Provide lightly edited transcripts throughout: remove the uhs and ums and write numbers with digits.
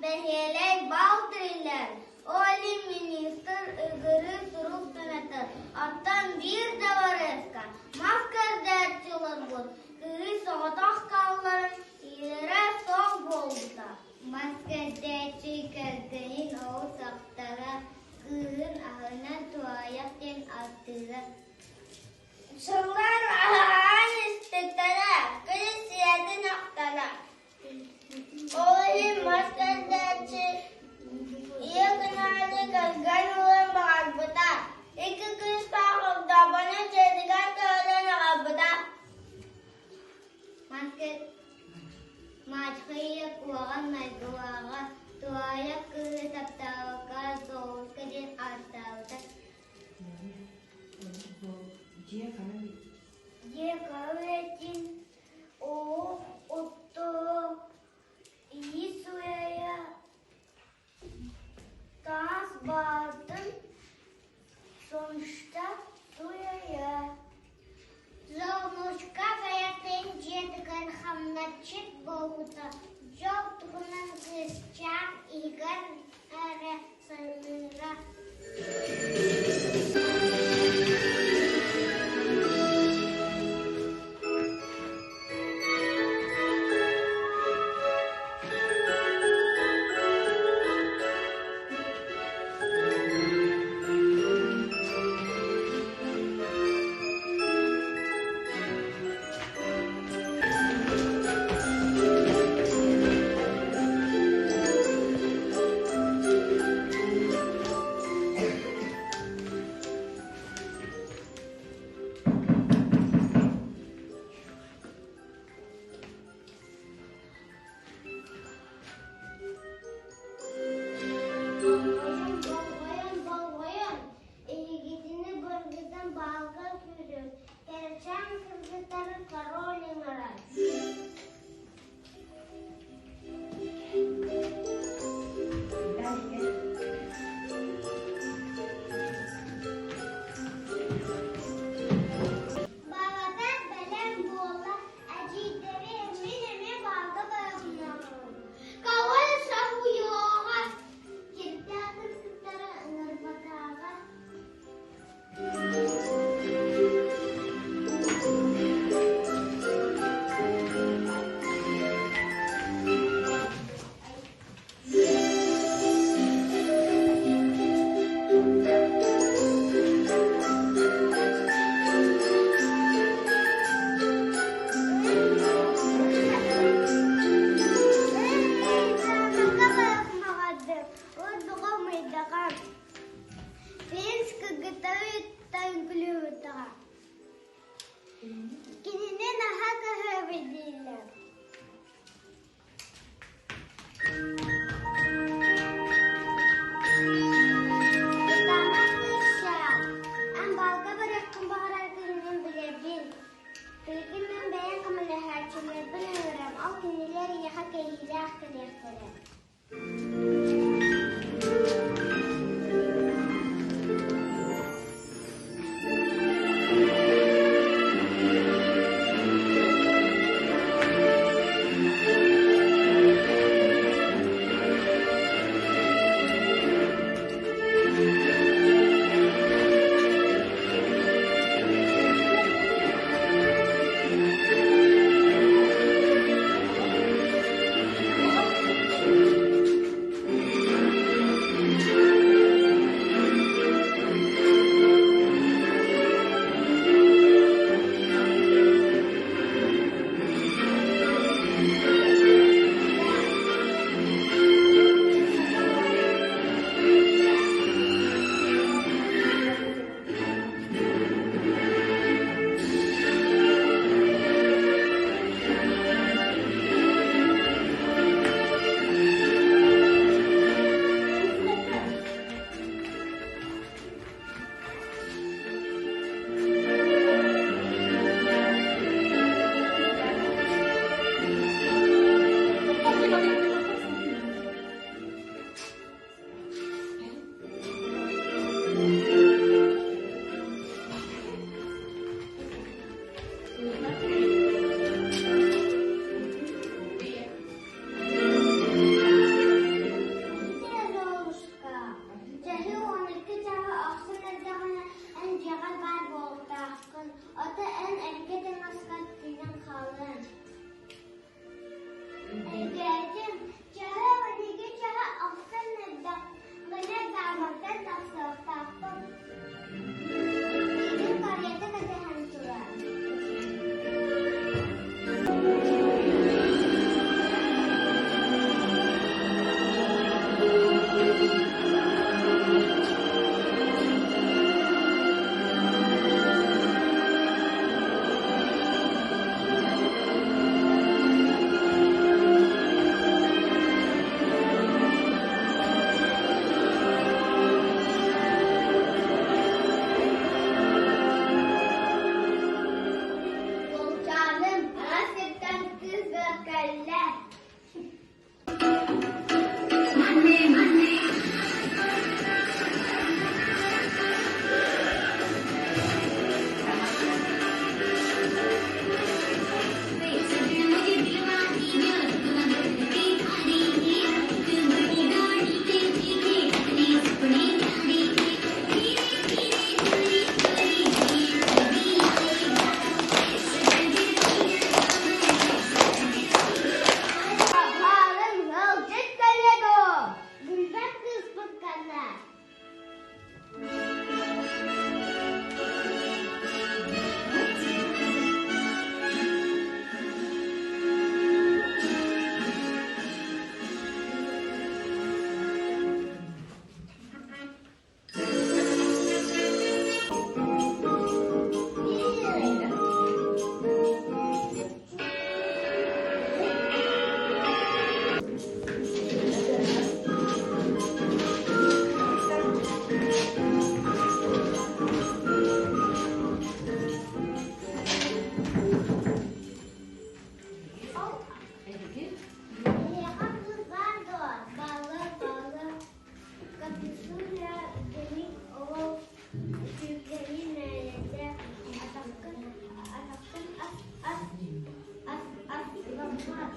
бэһиэлэй бал тэриллэр. Ол иһин министр ыгырыы сурук түҥэтэр. Оттон биир дыбарыаска мас көрдөөччү олорбут кыыс соҕотох хаалларан иирэрэ суох буолбута. Мас көрдөөччү кэргэнин олус ахтара, кыыһын аһынан туһаайах диэн ааттыыра. Сыллар аһаан испиттэрэ, кыыс ийэтин ахтара. Ол иһин мас көрдөөччү ийэ гынааны кэргэн ылыан баҕарбыта. Икки кыыстаах огдообону дьиэтигэр көһөрөн аҕалбыта. Мачхайа куһаҕан майгылааҕа, туһаайах кыыһы таптаабакка Золушка диэн ааттаабыта. Дьиэ кэлэтин оһох отторо ии суйайа таас баатын Sonuçta суйайа. Золушка бэйэтин дьиэтигэр хамначчыт буолбута, дьол туһунан кыысчаан иһигэр эрэ саныыра. Болҕойон, болҕойон, эһигитини быргытан баалга күүрүҥ, кэрэчээн кыргыттары король ыҥырар. Баҕата бэлэм буолла, эдьиийдэри мин эмиэ баалга барабын. Король соһуйуоҕа, кирдээх кыргыттары ыҥырбатаҕа. Принц кыргыттары үҥкүлүүртэҕэ. Кинини наһаа кыһыыбыт дииллэр. Ытаама кыысчаан, эн балга барыаххын баҕарар киһинин билэбин. Билигин мин бэйэм көмөлөһөөччүлэрбин ыҥырам, ол кинилэр эйиэхэ кэһиилээх кэлиэхтэрэ. Эһиги? Эһиэхэ кыыс баар дуо? Бааллар, бааллар. Капитуля дьиҥ оҕо сүүргэни мээлэтэ атаххын атаххын ас ас ас ас ламмат.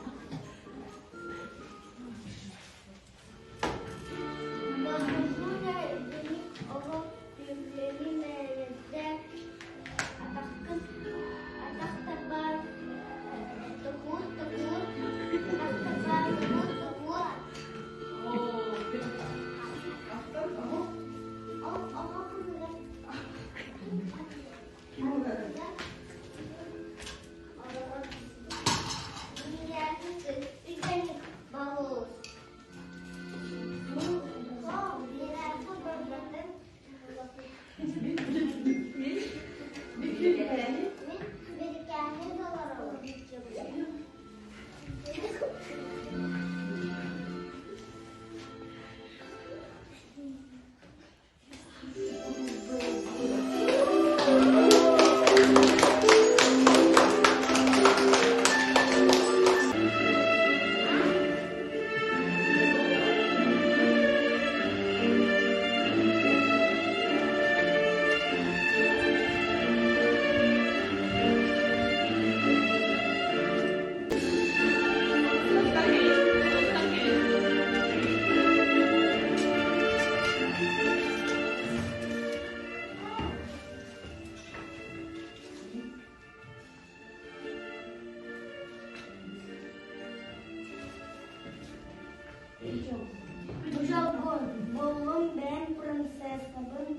Капитуля дьиҥ оҕо сүүргэни мээлэтэ атаххын атах тарбаан токуур токуур атах тарбаан токуур токуур. Бу дьолбун буллум бэйэм принцессабын.